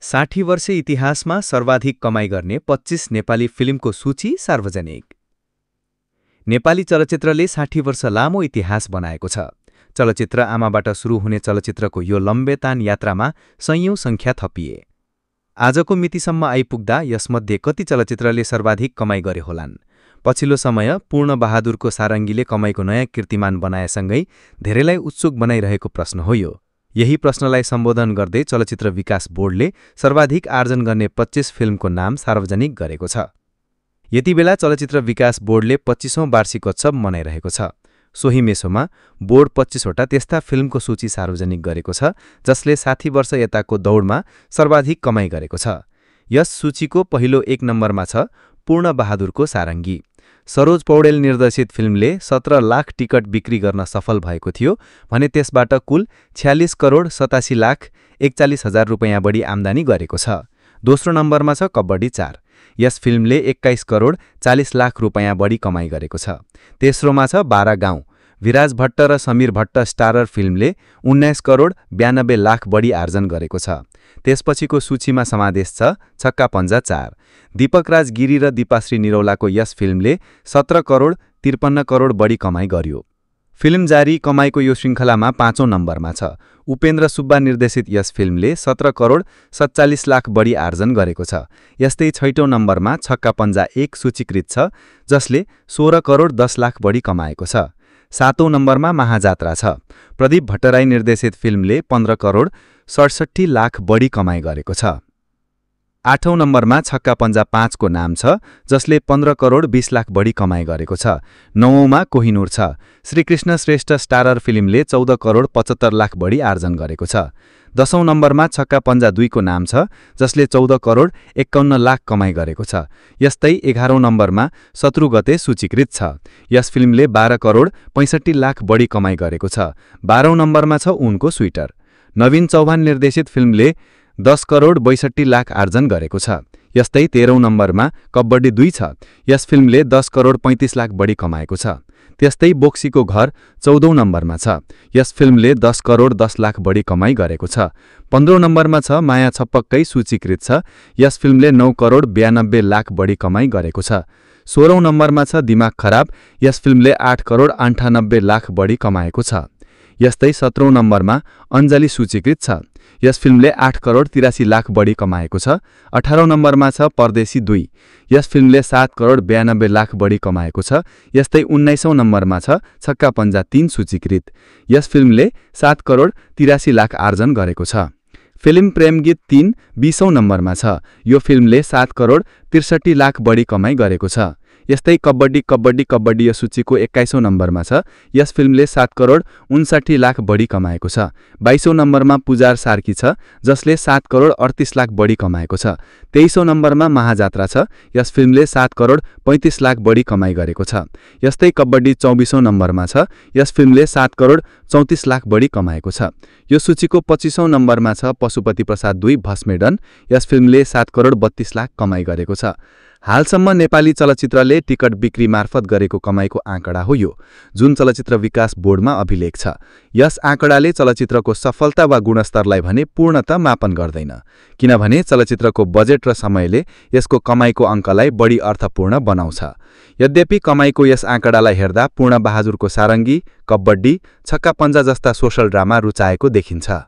60 वर्षे इतिहासमा सर्वाधिक कमाई गर्ने 25 नेपाली फिल्मको सूची सार्वजनिक। नेपाली चलचित्रले 60 वर्ष लामो इतिहास बनाएको छ। चलचित्र आमाबाट सुरु हुने चलचित्रको यो लम्बेतान यात्रामा सयौं संख्या थपिए। आजको मितिसम्म आइपुग्दा यसमध्ये कति चलचित्रले सर्वाधिक कमाई गरे होलान्? पछिल्लो समय पूर्ण बहादुरको सारङ्गीले कमाईको नयाँ कीर्तिमान बनाएसँगै धेरैलाई उत्सुक बनाइरहेको प्रश्न हो यो। यही प्रश्नलाई सम्बोधन गर्दै चलचित्र विकास बोर्डले सर्वाधिक आर्जन गर्ने 25 फिल्मको नाम सार्वजनिक गरेको छ। यतिबेला चलचित्र विकास बोर्डले 25औं वार्षिकोत्सव मनाइरहेको छ। सोही मेसोमा बोर्ड 25 वटा त्यस्ता फिल्मको सूची सार्वजनिक गरेको छ जसले 60 वर्ष यताको दौडमा सर्वाधिक कमाई गरेको छ। यस सूचीको पहिलो 1 नम्बरमा छ पूर्ण बहादुरको सारङ्गी। सरोज पौडेल निर्देशित फिल्मले 17 लाख टिकट बिक्री गर्न सफल भएको थियो भने त्यसबाट कुल 46 करोड 87 लाख 41 हजार रुपैयाँ बढी आम्दानी गरेको छ। दोस्रो नम्बरमा छ कबड्डी 4। यस फिल्मले 21 करोड 40 लाख रुपैयाँ बढी कमाई गरेको छ। तेस्रोमा छ 12 गाउँ। विराज भट्ट र समीर भट्ट स्टारर फिल्मले 19 करोड 92 लाख बढी आर्जन गरेको छ। त्यसपछिको सूचीमा समावेश छ छक्का पञ्जा 4। दीपक राज गिरी र दीपाश्री निरौलाको यस फिल्मले 17 करोड 53 करोड बढी कमाई गर्यो। फिल्म जारी कमाईको यो श्रृङ्खलामा 5औं नम्बरमा छ। उपेन्द्र सुब्बा निर्देशित यस फिल्मले 17 करोड 47 लाख बढी आर्जन गरेको छ। यस्तै 6औं नम्बरमा छक्का पञ्जा 1 सूचीकृत छ जसले 16 करोड 10 लाख बढी कमाएको छ। 7औं नम्बरमा महाजात्रा छ। प्रदीप भट्टराई निर्देशित फिल्मले 15 करोड 67 लाख बढी कमाई गरेको छ। 8औं नम्बरमा छक्का पञ्जा 5 को नाम छ जसले 15 करोड 20 लाख बढी कमाई गरेको छ। 9औंमा कोहिनूर छ। श्रीकृष्ण श्रेष्ठ स्टारर फिल्मले 14 करोड 75 लाख बढी आर्जन गरेको छ। 10औं नम्बरमा छक्का पञ्जा 2 को नाम छ जसले 14 करोड 51 लाख कमाई गरेको छ। यस्तै 11औं नम्बरमा शत्रु गते सूचीकृत छ। यस फिल्मले 12 करोड 65 लाख बढी कमाई गरेको छ। 12औं नम्बरमा छ उनको स्विटर। नवीन चौहान निर्देशित फिल्मले 10 करोड 62 लाख आर्जन गरेको छ। यस्तै 13औं नम्बरमा कबड्डी 2 छ। यस फिल्मले 10 करोड 35 लाख बढी कमाएको छ। त्यस्तै बोक्सीको घर 14औं नम्बरमा छ। यस फिल्मले 10 करोड 10 लाख बढी कमाई गरेको छ। 15औं नम्बरमा छ माया छपक्कै सूचीकृत छ। यस फिल्मले 9 करोड 92 लाख बढी कमाई गरेको छ। 16औं नम्बरमा छ दिमाग खराब। यस फिल्मले 8 करोड 98 लाख बढी कमाएको छ। यस्तै 17औं नम्बरमा अञ्जली सूचीकृत छ। यस फिल्मले 8 करोड 83 लाख बढी कमाएको छ। 18औं नम्बरमा छ परदेशी 2। यस फिल्मले 7 करोड 92 लाख बढी कमाएको छ। यस्तै 19औं नम्बरमा छ छक्का पञ्जा 3 सूचीकृत। यस फिल्मले 7 करोड 83 लाख आर्जन गरेको छ। फिल्म प्रेम गीत 3 20औं नम्बरमा छ। यो फिल्मले 7 करोड 63 लाख बढी कमाई गरेको छ। यस्तै कबड्डी यो सूचीको 21औं नम्बरमा छ। यस फिल्मले 7 करोड 59 लाख बढी कमाएको छ। 22औं नम्बरमा पुजार सार्की छ जसले 7 करोड 38 लाख बढी कमाएको छ। 23औं नम्बरमा महाजात्रा छ। यस फिल्मले 7 करोड 35 लाख बढी कमाई गरेको छ। यस्तै कबड्डी 24औं नम्बरमा छ। यस फिल्मले 7 करोड 34 लाख बढी कमाएको छ। यो सूचीको 25औं नम्बरमा छ पशुपति प्रसाद 2 भस्मेडन। यस फिल्मले 7 करोड 32 लाख कमाई गरेको छ। हालसम्म नेपाली चलचित्रले टिकट बिक्री मार्फत गरेको कमाईको आँकडा हो यो, जुन चलचित्र विकास बोर्डमा अभिलेख छ। यस आँकडाले चलचित्रको सफलता वा गुणस्तरलाई भने पूर्णतः मापन गर्दैन, किनभने चलचित्रको बजेट र समयले यसको कमाईको अङ्कलाई बढी अर्थपूर्ण बनाउँछ। यद्यपि कमाईको यस आँकडालाई हेर्दा पूर्ण बहादुरको सारङ्गी, कबड्डी, छक्का पञ्जा जस्ता सोशल ड्रामा रुचाएको देखिन्छ।